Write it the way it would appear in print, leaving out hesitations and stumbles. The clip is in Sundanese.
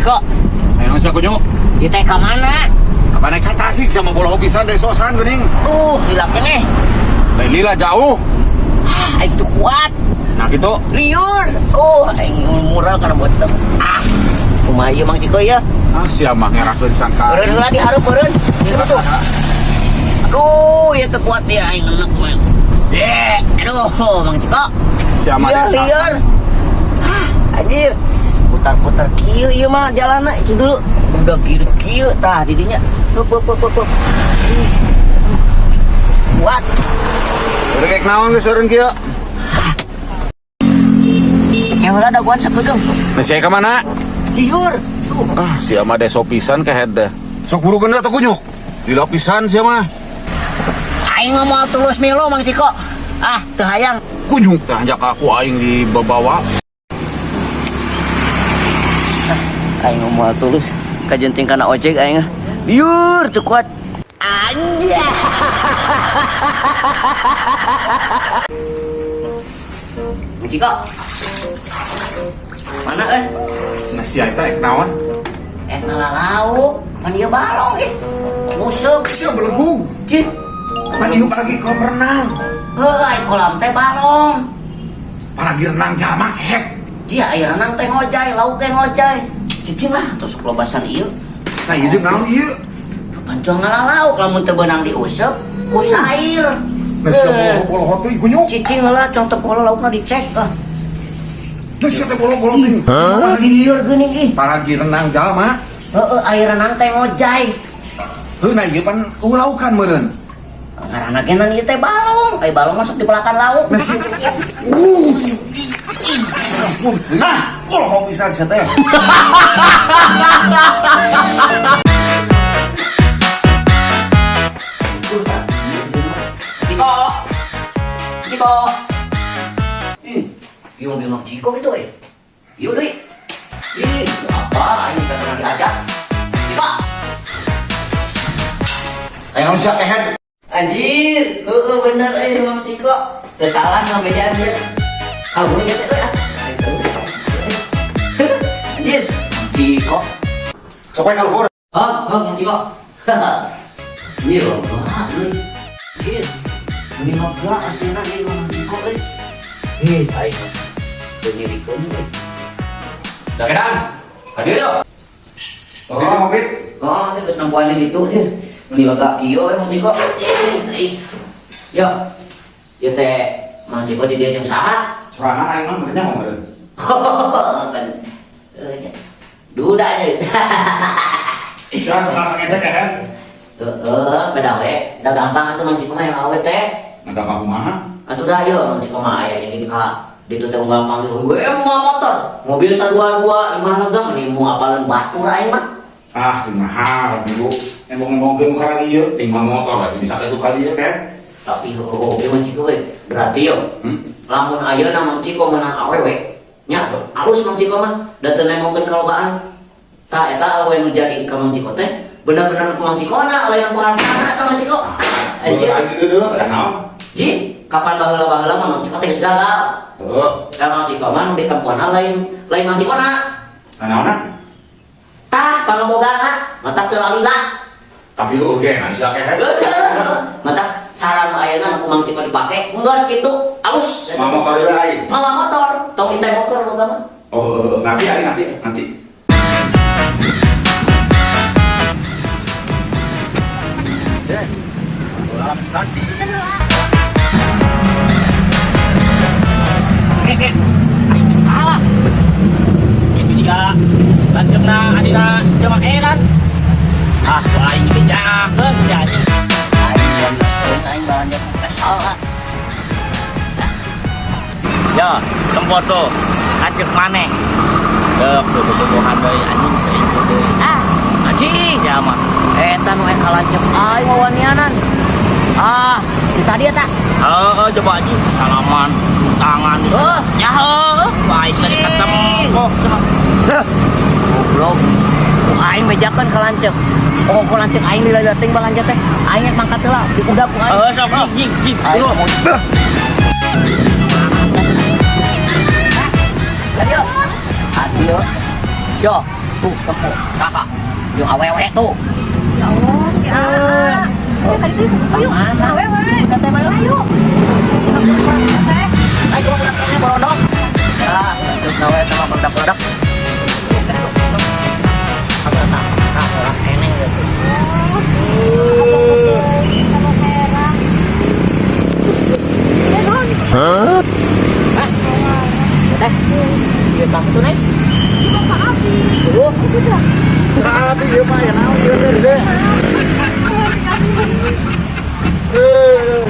Ciko, Ayo sia kunyuk. Ieu teh ka mana? Kapan naik ka Tasik sama bola pisan desosan geuning. Lila keneh. Lain lila jauh. Ah, aing teu kuat. Nah gitu. Liur. Oh, aing murah kana botong. Ah, kumaha ieu Mang Ciko ya? Ah sia mah ngerakeun sangka. Eureun heula di hareup eureun. Itu tuh. Aduh, ya teu kuat dia aing enek we. Eh, aduh, Mang Ciko. Sia mah Liur, desa. Liur. Ah, anjir. Putar-putar kieu ieu mah jalanna itu dulu. Udah kieu kieu tah di dinya. Hup hup hup hup. Ih, aduh. Kuat. Udah kayak naon geus eureun kieu? Yang heula dagoan sakedeung. Nah sia ka mana? Liur. Tuh. Ah sia mah deso pisan kehed deh. Sok buru geuna teh kunyuk. Lila pisan sia mah. Aing mah moal tulus milu Mang Ciko. Ah, teu hayang. Kunyuk teh hanjak aku aing dibawa. Aing mah moal tulus kajenting kana ojek aing ah. Liur teu kuat. Anjay. Mang Ciko. Mana eh? Nah sia eta ek naon? Eh ngalalau, pan ieu balong ih. Nguseup. Sia belegug. Cih. Pan ieu paragi kolam renang. Heuh, ai kolam teh balong. Paragi renang jalma kehed. Dia air renang teh ngojay, lauk teh ngojay. Cicing lah terus lobasan ieu. Nah ieu jeung naon ieu? Pancong ngalalau lamun teu beunang diuseup ku sair. Nah sia bolo-bolo teh kunyuk. Cicing heula contoh pola laukna dicek ah. Nah sia teh bolo-bolo teh. Paragi Liur geuning ih. Paragi renang jalma. Heeh, air renang teh ngojay. Heuh nah ieu pan ulaukan meureun. Ngaranna ge ieu teh balong. Ai balong masuk di pelakan lauk. Nah sia Nah, bolo pisan sia teh. Ciko. Ciko. Ih, ieu mobil Mang Ciko gitu eh. Ieu deui. Ih, apa aing teh pernah diajak. Ciko. Ayo naon sia kehed? Anjir, heeh bener eh Mang Ciko. Teu salah ngabejaan dia. Kalau gue teh euy ah. Anjir, Mang Ciko. Sok we ka luhur. Oh, oh Mang Ciko. Iya, wah, euy. Anjir. Ini lega aslina ieu Mang Ciko euy. Ih, aing teu nyirikeun euy. Dah kedan. Hadir yo. Oh, ini mobil. Oh, nanti geus nempoan di ditu ieu. Meuni lega kieu we Mang Ciko. Ih, Yo. Ieu teh Mang Ciko di dieu jeung saha? Sorangan aing mah meureun nyaho meureun. Kan nya. Duda nya. Sia sekarang ngecek kehed. Heeh, beda we. Da gampang atuh Mang Ciko mah yang awe teh. Ada ka kumaha? Atuh dah ieu Mang Ciko mah aya jadi ka ditu teh unggal panggil we mau motor. Mobil sadua-dua imah lega meni mau apaleun batur aing mah. Ah, mahal dulu. Embong-embongkeun ka ieu, lima motor lagi bisa itu kali ieu kehed. Tapi heuh oge Mang Ciko we. Berarti yo lamun ayeuna Mang Ciko meunang awewe nya alus Mang Ciko mah da teu nembongkeun kalobaan. Tah eta awewe nu jadi ka Mang Ciko teh bener-bener ku Mang Cikona lain ku hartana eta Mang Ciko. Anjir. Anjir deuleu ada naon? Ji, kapan baheula-baheula mah Mang Ciko teh geus gagal. Heuh. Ka Mang Ciko mah nu ditempohna lain lain Mang Cikona. Nah naonna? Tah pangabogana mata teu lalila. Tapi heuh ge nah sia kehed. Mata cara nu ayeuna ku Mang Ciko dipake geus kitu alus. Mawa motor deui aing. Mawa motor, tong ditembokkeun boga mah. Oh, heuh, nanti aing nanti nanti. Kek, aing salah. Itu juga lanceukna adina jelema edan. Ah, ku aing dibejakeun sia anjing. Aing balanja aing balanja kesal ah. Ya, tempo tuh. Lanceuk maneh. Dek, tuh bobogohan deui anjing selingkuh deui. Ah, Anjing sia mah. Eta nu eka lanceuk aing wawanianan. Ah, di tadi eta. Heeh, coba anjing salaman, tangan di Heuh. Ya heuh, ku aing tadi ketemu cenah. Heuh. Goblok. Ku aing bejakeun ka lanceuk. Oh, ku lanceuk aing lila teuing balanja teh. Aing yang mangkat heula, diudag ku aing. Heuh, sok jing jing. Aing Bro. mau. Ayo. Ayo. Yo, tuh tempo saha? Jeung awewe tuh. Ya Allah, si Aa. Ya kali itu, ayo. Mana? Awewe. Ayo. Teh. Ayo budak borodok. Ya, cuk nawe sama produk-produk. Apa tak? Tak orang eneng gitu. Kamu merah. Ya, non. Hah? Teh. Ieu satu tuh, Neng. Bapak Abi. Oh, Itu dah. Abi ieu mah ya naon ieu teh. Eh.